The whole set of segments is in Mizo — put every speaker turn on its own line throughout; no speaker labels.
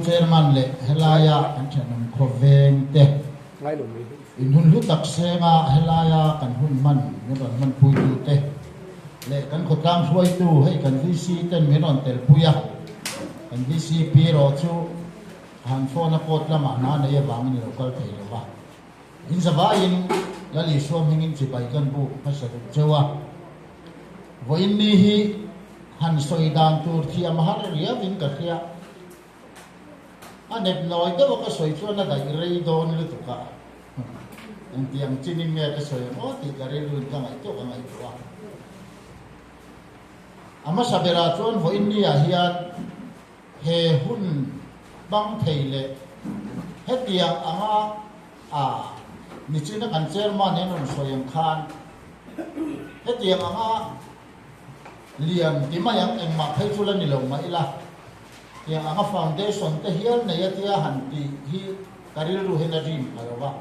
Chairman leh helaia kan thenawm khawveng te in hun hlu tak senga helaia kan hun hman min rawn hmanpuitu te leh kan khawtlang hruaitu hei kan VC ten min rawn telpui a, kan VCP erawh chu han phone a court lamah hna nei avangin i lo kal thei lo va. In zavaiin Lal Isua hmingin chibai kan buk hmasa duh cheu a. Vawiin ni hi han sawi dan tur thiam a har riauin ka hria. A nep nawi deuh a ka sawi chuan a daih rei dawn lutuk a. Engtiang chinin nge ka sawi ang aw tih ka rilruin ka ngaihtuah ka ngaihtuah a. A hmasa berah chuan vawiin niah hian he hun hmang thei leh hetiang anga a nichina kan chairman hian rawn sawi ang khan hetiang anga lian ti mai ang engmah phei chu la ni lo mah ila tiang anga foundation te hial nei a tia han tih hi ka rilru hian a rim pha lo va.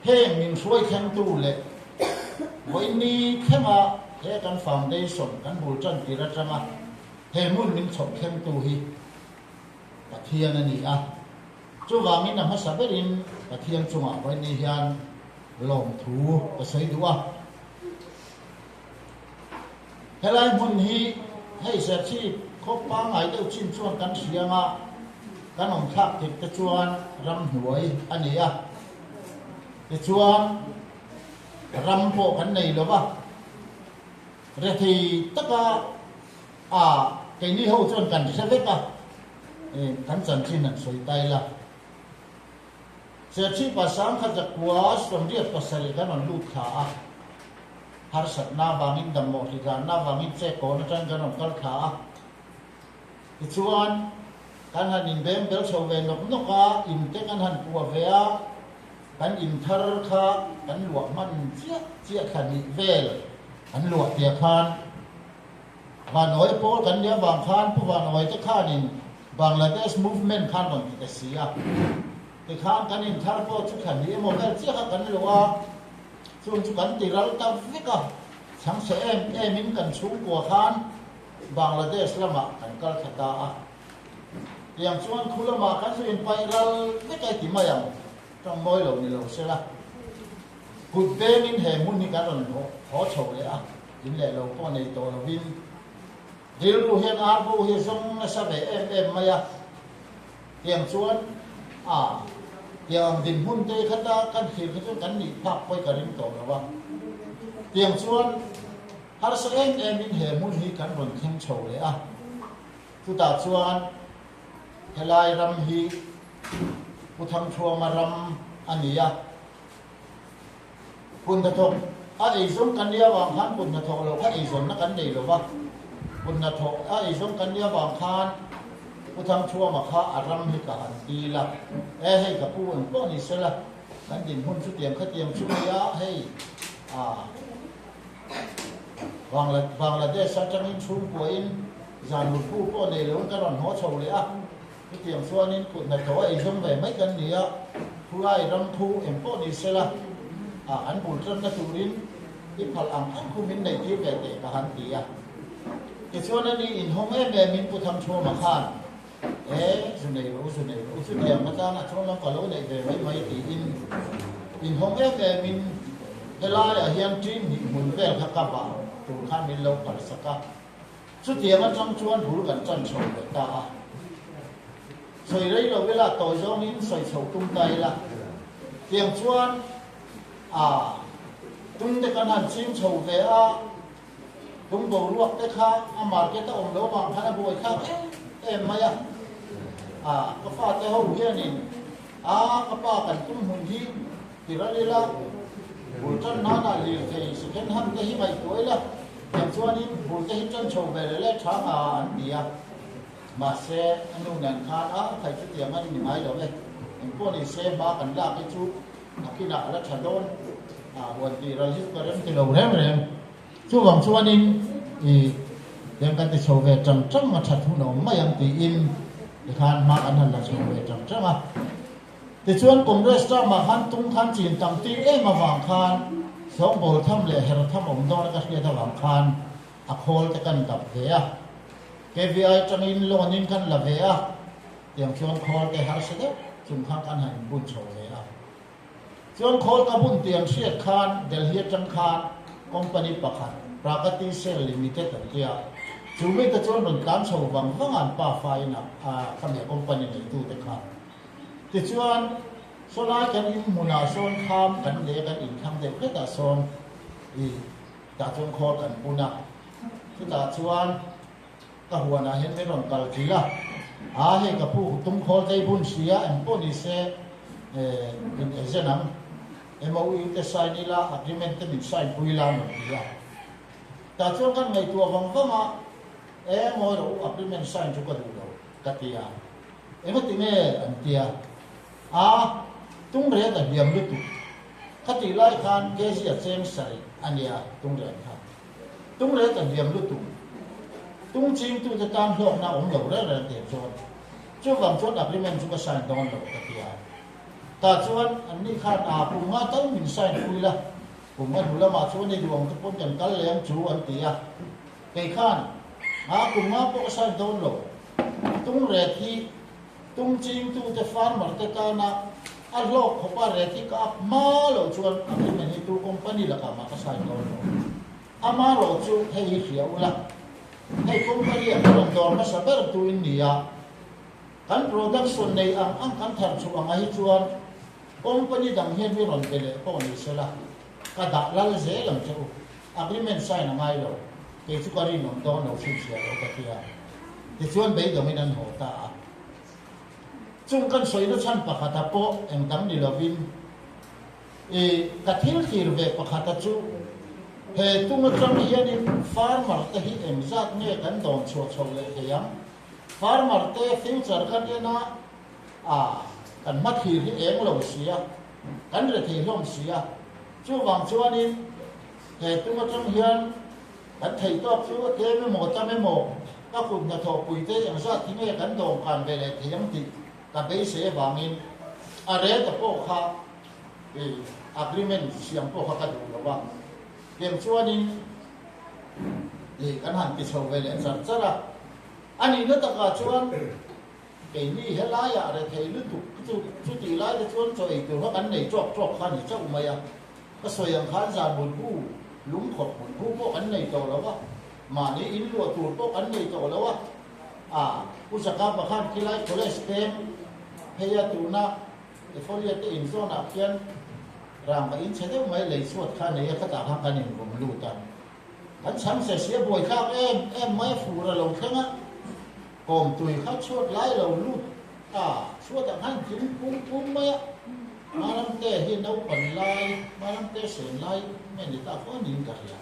Heng min hruai thlengtu leh vawiin thlenga he kan foundation kan bul tan tir atanga he hmun min chhawp thlengtu hi Pathian a ni a. Chuvangin a hmasa berin Pathian chungah vawiin hian lawmthu ka sawi duh a. Helai hmun hi hei Serchhip khaw pangngai deuh chin chuan kan hriang a, kan awm thlak tir te chuan ramhnuai a ni a. Tichuan ram pawh kan nei lo va, rethei taka a keini ho chuan kan hre vek a, kan chanchin an sawi ta ila. Serchhipa 1927 kan rawn lut thla a, harsatna avangin damawh hlitlanna avangin check kawn atangin kan rawn kal thla a. Tichuan, kan han inbeng bel chho ve nawk nawk a, in te kan han puah ve a, kan in thar kha kan luah hman chiah chiah thla hnih vel an luah tia khan Vanawi pawl kan nih avang khan Pu Vanawi te khanin Bangladesh movement khan rawn ti ta si a. Tikhan kan inthar pawh chu thla hnih emaw vel chiah kha kan luh a, chung chu kan ti ral ta vek a. Chhangchhe em emin kan chhungkua khan Bangladesh lamah kan kal thla ta a. Tiang chuan khu lamah kan zu inpaih ral vek a i ti mai ang, tawng mawi lo ni lo sela. Kut vengin he hmun hi kan rawn haw chho leh a, in leh lo pawh nei tawh lovin rilru hian ar bo hi zawng nasa ve em em mai a. Tiang chuan a tiang ang dinhmun te khata kan thlir kha chuan kan nih phak pawi ka ring tawh lo a. Tiang chuan harsa em emin he hmun hi kan rawn thleng chho leh a. Chutah chuan helai ram hi Pu Thangthuama ram a ni a. Kut hnathawk a eizawn kan nia vang khan kut hnathawk lo kha eizawnna kan nei lo va, kut hnathawk a eizawn kan nia vang khan Pu Thangthuama kha a ram hi ka han dil a, e hei ka pu eng pawh ni sela kan dinhmun chutiang khatiang chu nia hei ah Bangladesh atangin chhungkuain zan mutbu pawh nei loin ka rawn haw chho leh a. Chutiang chuanin kut hnathawh a eizawm ve mai kan ni a, khulai ram thu eng pawh ni sela, a an bul tanna turin i phalh ang ang khu min neih tir ve teh ka han ti a. Tichuan ani inhawng em emin Pu Thangchhuama khan, E, zu nei rawh u, zu nei rawh u, chutiang atana chuan lam ka lo neih ve mai mai tiin inhawng em emin helaiah hian ṭin hnih hmun vel kha ka vah tur khan min lo phalsak a. Chutiang atang chuan bul kan tan chho leh ta a. Sawi rei lo ila, tawi zawngin sawi chho tum ta ila. Tiang chuan a tum te kan han ching chho ve a, tum boruak te kha a market a awm lo vang khan a buai thlak em em mai a. A ka fate ho hianin a ka pa kan tum hmun hi Ti ral ila, bul tan nana lirthei second hand te hi ngaihtuah ila, tiang chuanin bul te hi tan chho ve leh leh tha nga an ti a. Mahse, a nu nen khan a khai chu tiang a ni ngai lo e. Engpawh ni se hma kan lak hi chu a kinah a la tha dawn a, huan tih ral hi chu ka rem ti lo reng reng. Chuvang chuanin i tiang kan ti chho ve tang tang a that hun a awm mai ang tiin tikhan hma kan han la chho ve tang tang a. Tichuan Congress term-ah khan tung khan chin tam tir em avang khan sawngbawl tham leh her tham awm dawna ka hriat avang khan a khawl te kan dap ve a. KVI tangin loan in kan la ve a. Tiang chuan khawl te harsa deuh chung khan kan han inbun chho ve a. Chuan khawl ka bun tih an hriat khan Delhi atang khan company pakhat Pragati Cell Limited an tia. Chu mite chuan rawn tlan chho vang vang a an pa fa in a khami a company neitute kha. Tichuan sawlai kan in hmunah sawn kham kan leh kan inthlang deuh hletah sawn i tah chuan khawl kan bun a. Chutah chuan Ka huanah hian min rawn kal ṭil a, aa hei ka pu tum khawl tei bun si a, eng pawh ni se in agent ang, MOU te sign ila, agreement te min sign pui ila an rawn ti a. Tah chuan kan ngaihtuah vang vang a, e ngawi rawh u agreement sign chu ka duh lo ka ti a, engati nge an ti a, aa tung ret a hliam lutuk ka tih lai khan kg a cheng sarih a nia tung ret kha. Tung rel kan hliam lutuk. Tung chingtute tan hlawkna awm lo reng reng teh chuan chuvang chuan agreement chu ka sign dawn lo ka ti a. Tah chuan anni khan aa kum nga tal min sign pui la, kum nga hnu lamah chuan i duh ang te pawn kan kal leh ang chu an ti a. Kei khan aa kum nga pawh ka sign dawn lo. Tung ret hi Tung chingtute farmer te tana a hlawk khawpa ret hi ka up hma loh chuan agreement hi tu company lakah mah ka sign dawn lo. Amarawh chu hei hi hria ula, hei company ah ka rawn dawr hmasa ber tu in ni a, kan production nei ang ang kan thar chhuah anga hi chuan company dang hian mi rawn be leh pawh ni sela ka dah lal zel ang che u. Agreement sign a ngai lo, kei chu ka rinawm dawn lo hrinchhiah lo ka tia. Tichuan beidawngin an haw ta a. Chung kan sawina chhan pakhata pawh eng dang ni lovin i ka thil thlir ve pakhata chu he tung atang hianin farmer te hi engzat nge kan dawn chhuah chho leh thei ang? Farmer te future kan en a, a kan hma thlir hi eng lo sia, kan rethei hlawm sia. Chuvang chuanin he tum atang hian kan theih tawk chu a tlem emaw tam emaw ka kut hnathawhpui te engzat hi nge kan dawmkan ve leh thei ang tih ka beisei avangin a rel ta pawh kha i agreement siam pawh kha ka duh lo a. Tiang chuanin i kan han ti chho ve leh char char a. A nihna takah chuan Keini helaiah rethei lutuk chu chutih lai te chuan chaw ei tur kha kan nei tawk tawk kha a ni chauh mai a. Ka sawi ang khan zan mutbu, lungkhawp mutbu pawh kan nei tawh lo a, mahni in luah tur pawh kan nei tawh lo a. A, Pu Zakapa khan khilai college peng pheia tuna Efolia te in zawnah khian rangva in chhe deuh mai lei chhuat kha a nei a, khatah khan kan invawm lut a. Kan chhang se sia buaithlak em em mai a fur a lo thleng a. Kawmtui kha chhuat lai lo lut a, chhuatah khan tling pum pum mai a, Maramte hi naupan lai, Maramte sen lai nge ni ta fo niin ka hria.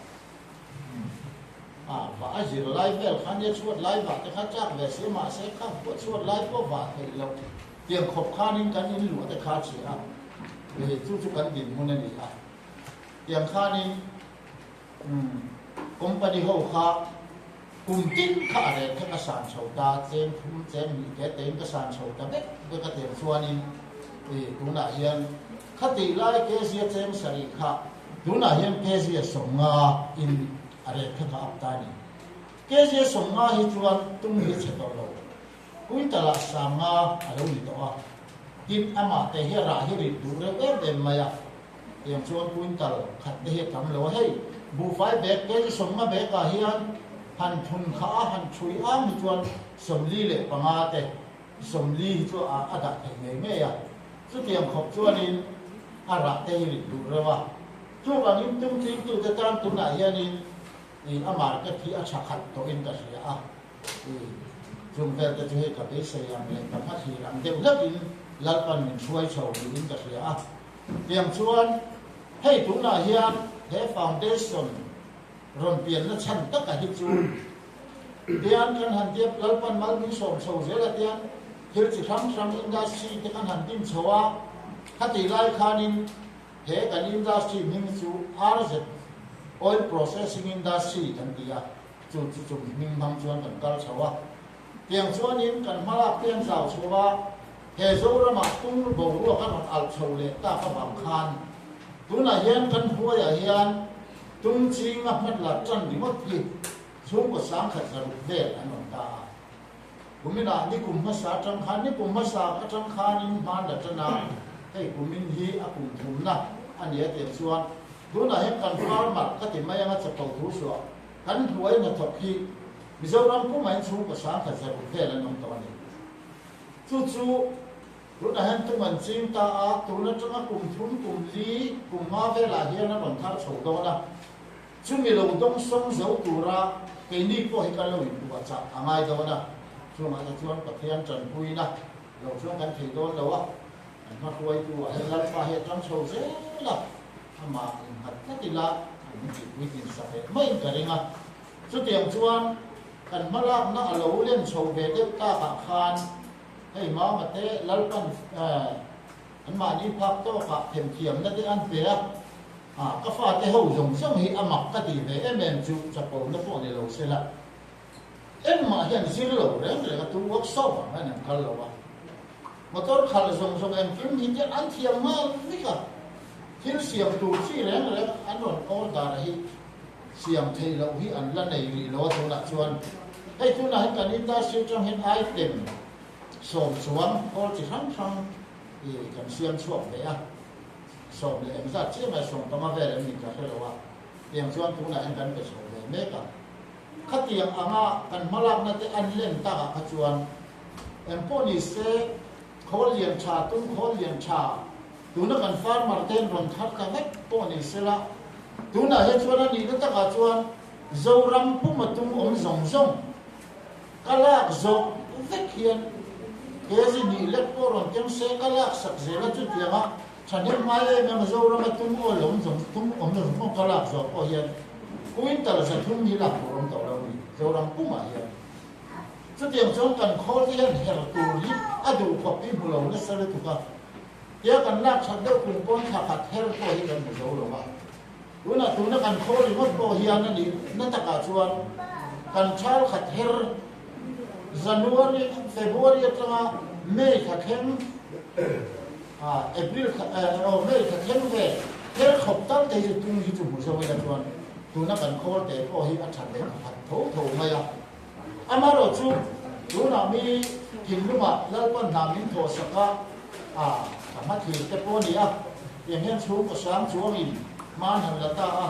A, vah a zir lai vel kha nia chhuat lai vah te kha chak ve si mahse kha pawh chhuat lai pawh vah theih loh tiang khawp khanin kan in luah te kha a chhia a, hei chu chu kan dinhmun a ni a, tiang khanin Company ho kha kum tin kha a rel kha ka san chho ta, cheng thum cheng hnih te tein ka san chho ta vek vek a tiang chuanin i tunah hian khatih lai kg cheng sarih kha tunah hian kg 50 in a rel kha ka up ta a ni. Kg 50 hi chuan tum hi a chhe tawh lo, quintal ah 50 a lo ni tawh a, tin amah te hi a rah hi rit duh reuh em em mai a. Tiang chuan quintal khat te hi a tam lo a, hei buhfai bag kg 50 bag ah hian han thun khah a, han thui ang hi chuan 45 te 40 hi chu a dah theih ngei ngei a, chutiang khawp chuanin a rah te hi rit duh reuh a, chuvangin tum tlingtute tan tunah hianin ih a market hi a tha khat tawhin ka hria a, ih chung vel te chu hei ka beisei ang leh ka hmathlir ang deuh hleuhin Lalpan min hruai chho niin ka hria a. Tiang chuan hei tunah hian he foundation rawn pianna chhan taka hi chu tian kan han tia Lalpan mal min sawm chho zel a tian thil chi hrang hrang industry te kan han din chho a, khatih lai khanin he kan industry hming chu RZ Oil Processing Industry kan ti a, chu chu chung hming hmang chuan kan kal chho a. Tiang chuanin kan hmalak te an zau chho a, he Zoramah tung boruak a rawn alh chho leh tak avang khan tunah hian kan hnuaiah hian tung chinga hmatla tan ringawt hi chhungkaw 10,600 vel an awm ta a. Kuminah nikum hmasa atang khan, nikum hmasa atang khanin hman la tan a, hei kumin hi a kum thumna a ni a tih chuan tunah hian kan farmer ka ti mai anga chapo thu suah kan hnuai hnathawk hi Mizoram pumah hian chhungkaw 10,000 zaruk vel an awm tawh a ni. Chu chu tunah hian tum an ching ta a, tun atanga kum thum kum li kum hma velah hian a rawn thar chho dawn a. Chumi lo dawng sawng zo tura keini pawh hi kan lo inpuah chah a ngai dawn a, chungah te chuan Pathian tanpuina lo chuan kan thei dawn lo a, kan hma hruaitu ah hian Lalpa hi a tang chho zel a, amah innghat tlat ila min tihpui tin sak leh maiin ka ring a. Chutiang chuan kan hmalakna a lo len chho ve deuh takah khan hei Mama te Lalpan anmahni phak tawkah themthiamna te an pe a, A, ka fate ho zawng zawng hi a mak ka tih ve em em chu chapona pawh ni lo sela, engmah hian zir lo reng reng a tu workshop ah hian an kal lo a, motor khalh zawng zawng engkim hi te an thiam nghal vek a, thil siam tur chi reng reng an rawn order hi siam theih loh hi an la nei rih lo a tunah chuan hei tunah hian kan industry atang hian item 10 chuang khawl chi hrang hrang kan siam chhuak ve a. 10 leh engzat chiah mai 15 vel an ni ka hre lo a, tiang chuan tunah hian kan pe chho ve mek a. Khatiang anga kan hmalakna te an len takah kha chuan engpawh ni se khawl lian tha tum khawl lian tha tuna kan farmer te an rawn thar ta vek pawh ni se la, tunah hian chuan a nihna takah chuan Zoram puma tum awm zawng zawng ka lak zawh vek hian kg hnih lek pawh rawn keng se ka lak sak zel a chutiang a thahnem ngai em em a Zorama tum aw lo awm zawng tum awm lo zawng ka lak zawh pawh hian quintal 300 hi lak tur awm tawh lo a ni Zoram pumah hian. Chutiang chuan kan khawl te hian her tur hi a duh khawp hi hmu lo nasa lutuk a, tia kan lak that deuh kum pawn thla khat her pawh hi kan hmu zo lo a. Tunah tuna kan khawl ringawt pawh hian a nih na takah chuan kan thal khat her January, February atanga May thla thleng, April thla, aw May thla thleng vel her khawp tal te hi chu tung hi chu hmu zo ila chuan tuna kan khawl te pawh hi a that leh khat tho tho mai a. Amaherawh chu tunah mi thinlungah Lalpan hna min thawh sak a, a ka hma thlir te pawh a ni a, tiang hian chhungkaw sang chuangin hma an han la ta a.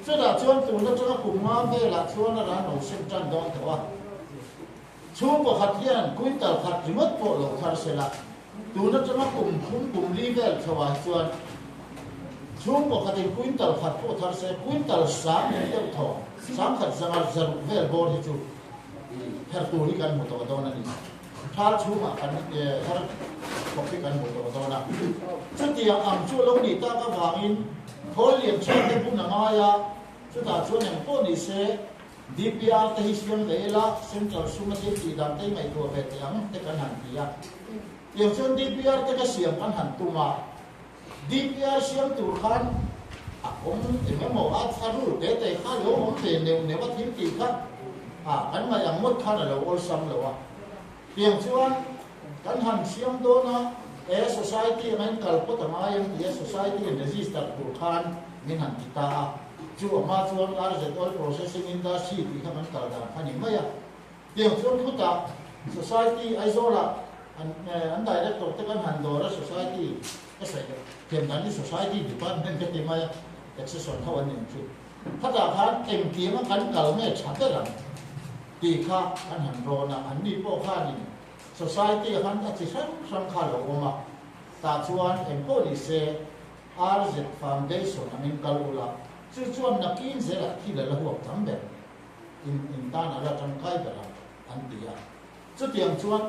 Chutah chuan tun atanga kum nga velah chuan a ran lo sem tan dawn tawh a. Chhungkaw khat hian quintal khat ringawt pawh lo thar se la, tun atanga kum thum kum li vel chhoah hi chuan chhungkaw khatin quintal khat pawh thar se, quintal sang in deuh thaw, 10,000 160 vel bawr hi chu her tur hi kan hmu tawh dawn a ni. Thal chhungah kan her khawp hi kan hmu tawh dawn a. Chutiang ang chu lo nih tak avangin khawl lian chhiat te bun a ngai a, chutah chuan eng pawh ni se, DPR te hi siam ve ila, Central suma thil tih dan te hi ngaihtuah ve teh ang te kan han ti a. Tiang chuan DPR te ka siam kan han tum a, DPR siam tur khan a awm eng emaw a a rul te te kha lo awm ve neuh neuh a thil tih kha a kan ngaih ang ngawt khan a lo awlsam lo a. Tiang chuan kan han siam dawn a, e society angin kal phawt a ngai ang ti a society in register tur khan min han ti ta a. Chu a hma chuan RZ Oil Processing Industry tih kha kan kal dan kha ni mai a. Tiang chuan khutah Society Aizawlah an an Director te kan han dawr a Society ka sawi loh thiam dan hi Society Department ka ti mai a, Taxation ho an ning chu. Khatah khan engkim a kan kal nge tha ber ang tih kha kan han rawn a, an ni pawh khanin Society ah khan a chi hrang hrang kha a lo awm a, tah chuan engpawh ni se RZ Foundation angin kal ula, chu chuan nakin zelah thil a la huak tam ber, in in tan a la tangkai ber ang, an ti a. Chutiang chuan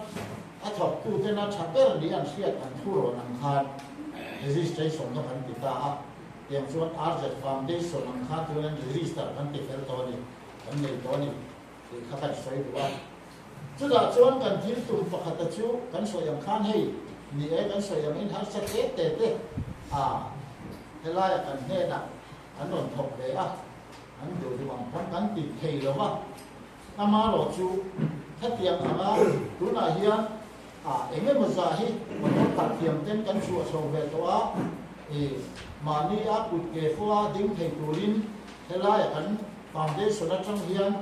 a thawktuten a tha ber ni an hriat an thu rawn ang khan registration kha kan ti ta a, tiang chuan RZ Foundation ang khan chuan an register kan ti fel tawh a ni, kan nei tawh a ni tih kha kan sawi duh a. Chutah chuan kan thil tum pakhata chu kan sawi ang khan hei ni e, kan sawi angin harsa te te te a helaia kan hnenah an rawn thawk ve a, an duh duh ang pawn kan ti thei lo va. Amaherawh chu hetiang anga tunah hian a eng emaw zah hi motor khalh thiam ten kan chhuah chho ve tawh a, i mahni a kut ke fua ding thei turin helaia kan foundation atang hian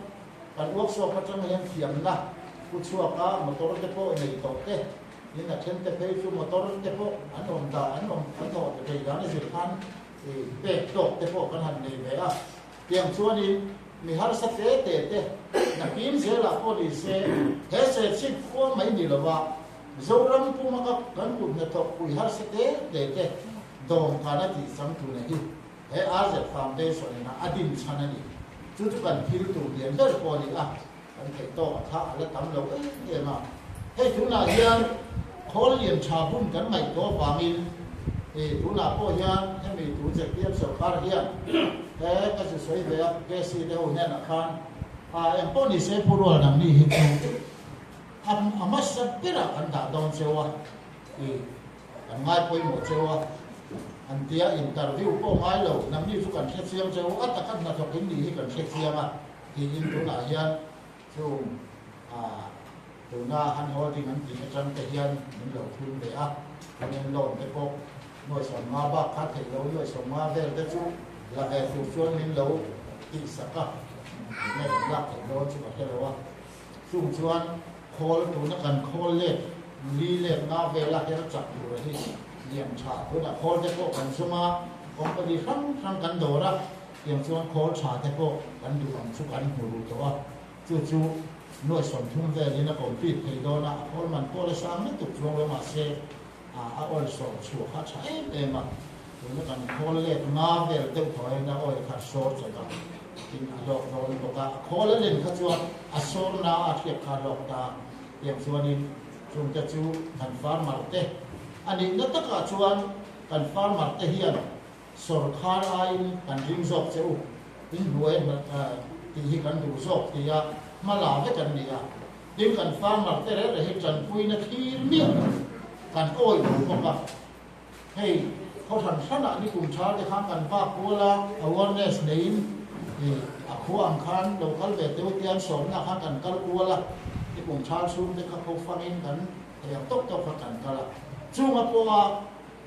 Kan workshop atang hian thiamna Pu chhuaka motor te pawh nei tawh te, in a then te phei chu motor te pawh an awm dah an awm an thawh thei dan a zir khan pek tawk te pawh kan han nei ve a. Tiang chuanin mi harsa te te te nakin zelah pawh ni se he Serchhip khua mai ni lova Zoram puma ka kan kut hnathawk pui harsa te te te dawm khan a tih chang tuna hi he RZ Foundation ina a din chhan a ni. Chu chu kan thil tur lian ber pawh a ni a, kan theih tawk a kha a la tam lo em em a. Hei tunah hian khawl lian tha bun kan ngaihtuah avangin i tunah pawh hian hemi tu zpm sorkar hian he ka zu sawi ve a KC te ho hnenah khan a engpawh ni se Pu Rualnangni hi chu a hmasa berah kan dah dawn cheu a i Kan ngai pawimawh cheu a, an tia interview pawh ngai lo, nangni chu kan hre chiang cheu, a taka hnathawk in nih hi kan hre chiang a, tiin tunah hian chung tuna hand holding an tih atang te hian min lo thun ve a, kan loan te pawh nuai 50 bak kha theih lo, nuai 50 vel te chu la ve tur chuan min lo tihsak a, enge kan lak theih dawn chu ka hre lo a. Chung chuan khawl tuna kan khawl let li let nga vela her chak tur a hi lian tha. Tunah khawl te pawh kan zum a, company hrang hrang kan dawr a, tiang chuan khawl tha te pawh kan duh ang chu kan hmu ru tawh a. Chu chu nuai 30 velin a complete thei dawn a, a khawl man pawh la sang lutuk chuang lo mahse a oil sawm chhuah kha a tha em em a, tuna kan khawl let nga vel deuh thaw hian a oil kha a sawr chawt a, tin a hlawk dawn bawk a, a khawl a len kha chuan a sawr na a hriat kha a hlawk ta, tiang chuanin chungte chu kan farmer te a nihna takah chuan kan farmer te hian sawrkhar aiin kan ring zawk che u, inhnuai tih hi kan duh zawk tia hma la vek an ni a. Tin, kan farmer te reng reng hi tanpuina thlir miah lo kan awih lo bawk a. Hei, khaw hran hranah ni kum thar te khan kan vak kual a, awareness neiin a khua ang khan lo kal ve teuh tian sawmna khan kan kal kual a, ni kum thar chhung te kha khaw fangin kan thei ang tawk tawk kha kan kal a. Chunga pawha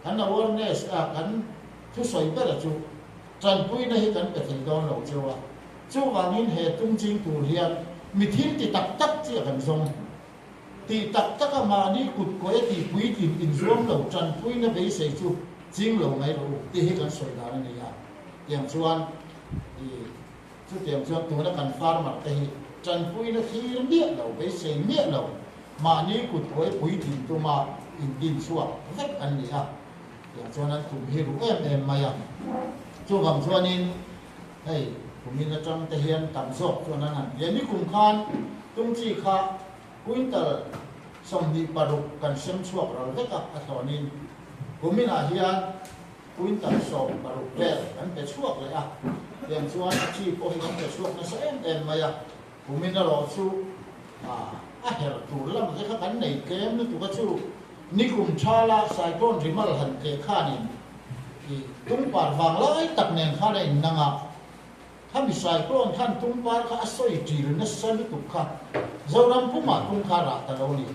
kan awareness a kan thusawi bera chu tanpuina hi kan pe thei dawn lo cheu a. Chuvangin he tum ching tur hian mi thil ti tak tak chiah kan zawng. Ti tak taka mahni kut kawi a tih puitlin inzuam lo tanpuina beisei chu ching lo mai rawh u tih hi kan sawi dan a ni a. Tiang chuan i chutiang chuan tuna kan farmer te hi tanpuina thlir miah lo, beisei miah lo, mahni kut kawi puitlin tuma indin chhuak vek an ni a. Tiang chuan an tum hi ru em em mai a. Chuvang chuanin. Hei, kumin atang te hian tam zawk chuan an han ti a, nikum khan tumchi kha quintal 26 kan sem chhuak ral vek a, a thlawnin kuminah hian quintal 16 vel kan pe chhuak leh a, tiang chuan a chi pawh hi kan pe chhuak nasa em em mai a, kumin erawh chu a her tur lam te kha kan nei tlem lutuk a chu nikum thala cyclone rimal han tleh khanin I tungpar vang lai tak nen khan a innang a, khami cyclone khan tungpar kha a sawi ṭil nasa lutuk kha Zoram pumah tung kha rah ta lo ni.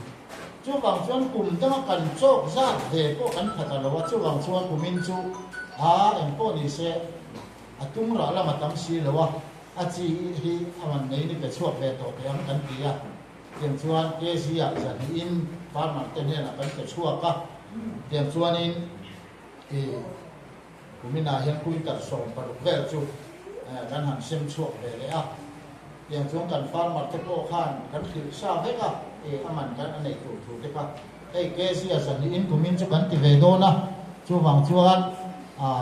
Chuvang chuan kum danga kan chawk zat ve pawh kan pha ta lo a, chuvang chuan kumin chu a eng pawh ni se a tung rah lam a tam si lo a, a chi hi a man nei ni pe chhuak ve tawh teh ang kan ti a. Tiang chuan KZ ah zahnihin farmer te hnenah kan pe chhuak a, tiang chuanin I kuminah hian quintal 16 vel chu kan han sem chhuak ve leh a, tiang chuan kan farmer te pawh khan kan hrilh sa vek a, i a man kan a neih tur thu te kha hei KZ a zahnihin kumin chu kan ti ve dawn a, chuvang chuan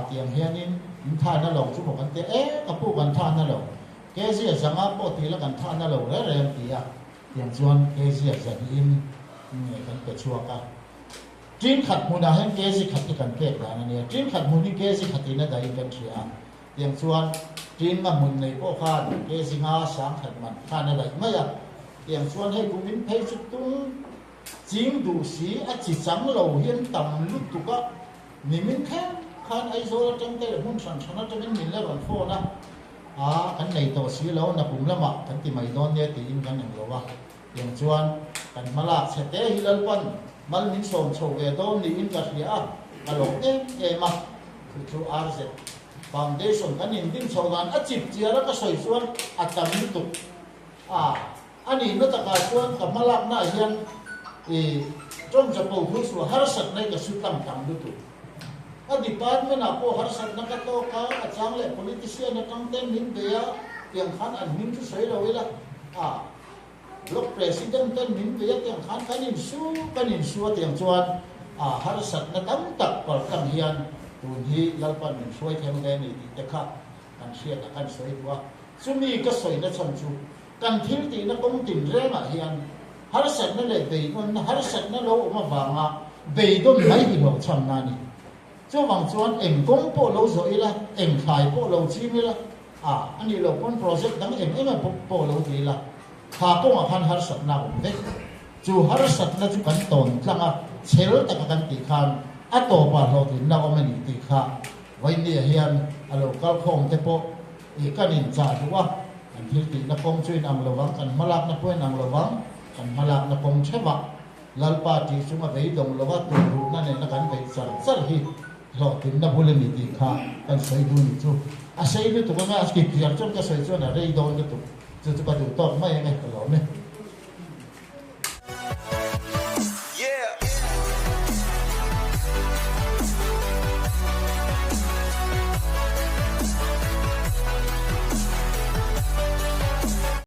tiang hianin in thana lo chu maw kan ti a, e ka pu kan thana lo. Kezia zanga pawh ti la kan thah na lo reng reng ti a, tiang chuan Kezia zahnihin nge kan pe chhuak a. Tin khat hmunah hian Kezi khat hi kan pek dan a nia, tin khat hmun hi Kezi khatin a dahin kan hria a, tiang chuan tin nga hmun nei pawh khan Kezi nga sang khat man khan a daih mai a, tiang chuan hei kumin phei chu tung ching duh si a chi chang lo hian tam lutuk a, Nimin thleng khan Aizawl atang te leh hmun hran hran atangin min la rawn phone a, a kan nei tawh si lo, nakum lamah kan ti mai dawn nia tiin kan eng lo a, tiang chuan kan hma lak chhe te hi Lalpan mal min sawm chho ve dawn niin ka hria a, ka lawm em em a, chu chu RZ Foundation kan indin chho dan a chip chiar a ka sawi chuan a tam lutuk a. A nihna takah chuan ka hmalaknaah hian i tawng chapo thu suah harsatna hi ka su tlang tam lutuk. A department ah pawh harsatna ka tawk a, a chang leh politician atang ten min bei a, tiang khan an hming chu sawi lo ila a Block President ten min bei a tiang khan kan insu kan insu a tiang chuan a harsatna tam tak paltlang hian tun hi Lalpan min hruai thleng ve a ni tih te kha kan hriat a kan sawi duh a. Chumi ka sawi na chhan chu kan thil tihna kawng tin rengah hian harsatna leh beidawnna harsatna lo awm avanga beidawn mai hi hlawhchhamna a ni. Chuvang chuan eng kawng pawh lo zawh ila, eng thlai pawh lo chim ila, a a nih loh pawn project dang eng eng pawh lo ti ila, kha kawngah khan harsatna a awm vek. Chu harsatna chu kan tawn tlang a, chhel taka kan tih khan a tawpah hlawhtlinna a awm a ni tih kha Vawinia hian a lo kal khawm te pawh i kan inchah duh a, kan thil tihna kawng chu inang lovang, kan hmalakna pawh inang lovang, kan hmalakna kawng theuhah Lalpa tih chunga beidawng lova tumruhna nena kan beih char char hi hlawhtlinna bul a ni tih kha kan sawi duh ni chu. A sei lutuk anga a kip hiar chuan ka sawi chuan a rei dawn lutuk. Chu chu ka duh tawk mai ange ka lawm e.